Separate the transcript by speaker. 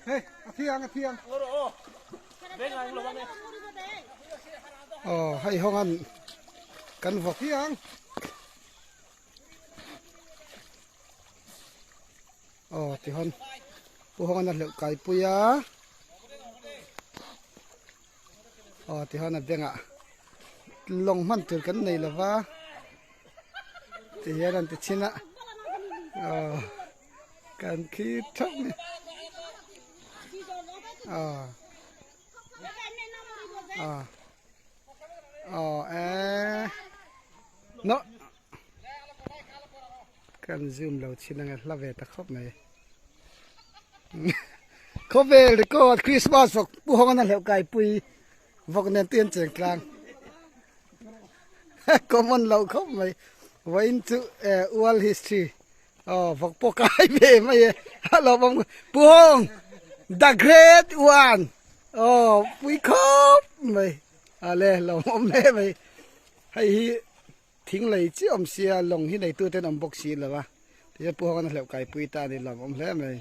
Speaker 1: Hei, a thiang, a thiang.
Speaker 2: Aw, hei hawng an kan vawk.
Speaker 1: Thiang.
Speaker 2: Aw, tihawn pu hawng an a hleuh kai pui a. Aw, tihawn a bengah lawng hman tur kan nei lova. Tihian an ti chhin a. Aw. Kan khi theuh ni. Aw. Aw. Aw e. No. Kan zoom lo chin ange hla ve ta khawp mai. Khawvel record Christmas vawk pu hawng an hleuh kai pui vawk nen tuian cheng tlang. Common lo khawp mai. Vawiin chu world history aw vawk pawh kai ve mai e. A lawmawm Pu Hawng the great one aw pui khawp mai. Ale lawmawm hle mai. Hei hi thing lei chiah awm sia lawng hi neitu ten awm bawk si lo a. Tichuan Pu Hawng an hleuh kai pui ta a ni lawmawm hle mai.